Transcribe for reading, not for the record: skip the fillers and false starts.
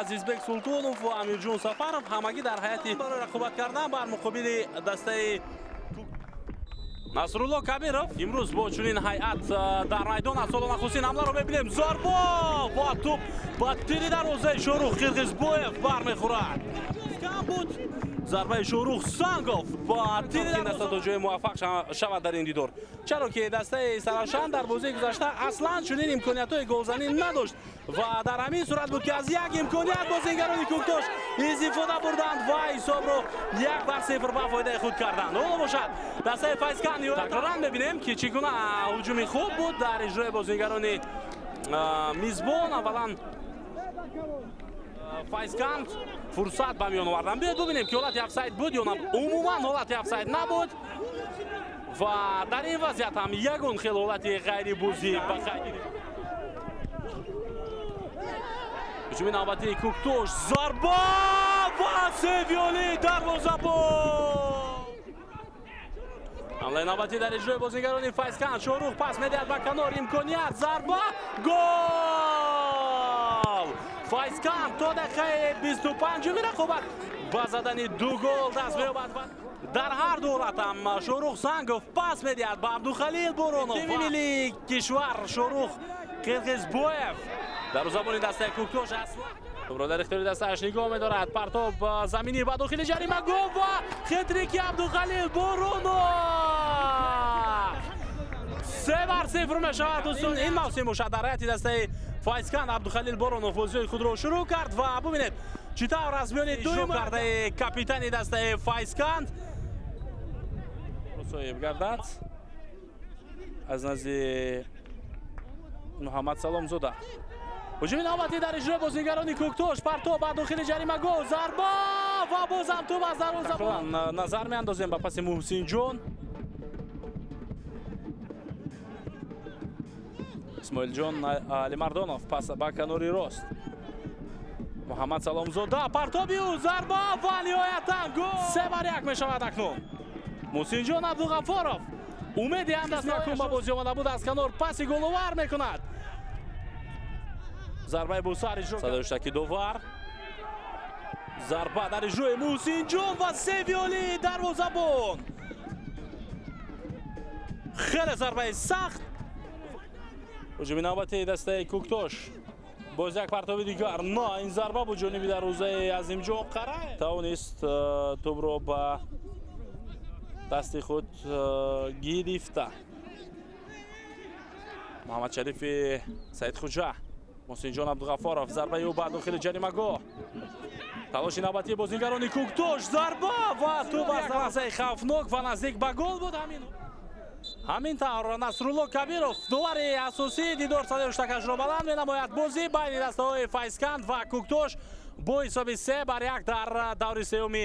Азизбек Султонов ва Амирҷон Сафаров ҳамагӣ дар ҳайати барои рақобат кардан бар муқобили дастаи Насрулло Кабиров имрӯз бо чунин ҳайат дар майдон аст. Ҳоло нахустин ҳамларо мебинем. Зарба ва тӯп ба тири дарвозаи Шоҳрух Қирғизбоев бармехӯрад. Кам буд зарбаи Шоҳрух Сангов ба тири даста то ҷои муваффақ шавад дар ин дидор. Чаро ки дастаи Саравшан дар бозии гузашта аслан чунин имкониятҳои голзанӣ надошт ва дар ҳамин сурат буд ки аз як имконият бозингарони Кӯктош истифода бурданд ва ҳисобро 1-0 ба фоидаи худ карданд. Ҳоло бошад дастаи Файзканд такроран мебинем ки чӣ гуна ҳуҷуми хуб буд дар иҷрои бозингарони мизбон. Аввалан Файзканд фурсат ба миён овардан. Биёед бубинем ки ҳолати офсайд буд ё на. Умуман ҳолати офсайд набуд ва дар ин вазъият ҳам ягон хел ҳолати ғайрибозӣ ба қайд гирифт. Ҳуҷуми навбатии Кӯктош, зарба ва севиёли дарвозабон. Ҳамлаи навбатӣ дар иҷрои бозингарони Файзканд. Шоҳрух пас медиҳад ба канор, имконият, зарба, гол! Файзканд то дақиқаи 25-уми рақобат ба задани 2 гол даст меёбад. Дар ҳар ду ҳолат ҳам Шоҳрух Сангов пас медиҳад ба Абдухалил Боронов. Тими миллии кишвар Шоҳрух Қирғизбоев дарвозабони дастаи Кӯктош аст. Тӯпро дар ихтиёри дастааш нигоҳ медорад. Партоб заминӣ ба дохили ҷаримагоҳ ва хетрики Абдухалил Боронов. 3-0 мешавад дӯстон. Ин мавсим бошад дар ҳайати дастаи Файзканд Абдухалил Боронов бозиҳои худро шурӯъ кард ва бубинед чӣ тавр аз миёни ду кардаи капитани дастаи Файзканд соҳиб гардад аз назди Муҳаммад Саломзода. Ҳуҷуми навбатӣ дар иҷрои бозингарони Кӯктош, партоб ба дохили ҷаримагоҳ, зарба ва бозам тӯп аз дарвозабон. Назар меандозем ба паси Муҳсинҷон. Исмоилҷон Алимардонов пас ба канори рост. Муҳаммад Саломзода, партоби ӯ, зарба ва ниҳоятан гол. 3-1 мешавад акнун. Муҳсинҷон Абдуғаффоров умеди ҳам даст якум ба бозӣ омада буд, аз канор паси головар мекунад. Зарбаи босар иҷро садои довар. Зарба дар иҷрои Муҳсинҷон ва севиёли дарвозабон. Хеле зарбаи сахт. Ҳуҷуми навбатии дастаи Кӯктош. Боз як партоби дигар. На, ин зарба буд ҷониби дарвозаи Азимҷон Қараев. Тавонист тӯбро ба дасти худ гирифта. Муҳаммадшарифи Саидхуҷа. Муҳсинҷон Абдуғаффоров, зарбаи ӯ ба дохили ҷаримагоҳ. Талоши навбатии бозингарони Кӯктош, зарба ва тӯп аз лаҳзаи хавфнок ва наздик ба гол буд. Ҳамин тавр Насрулло Кабиров, довари асосии дидор, садои ҳуштакашро баланд менамояд. Бозӣ байни дастаҳои Файзканд ва Кӯктош бо ҳисоби 3-1 дар даври сеюми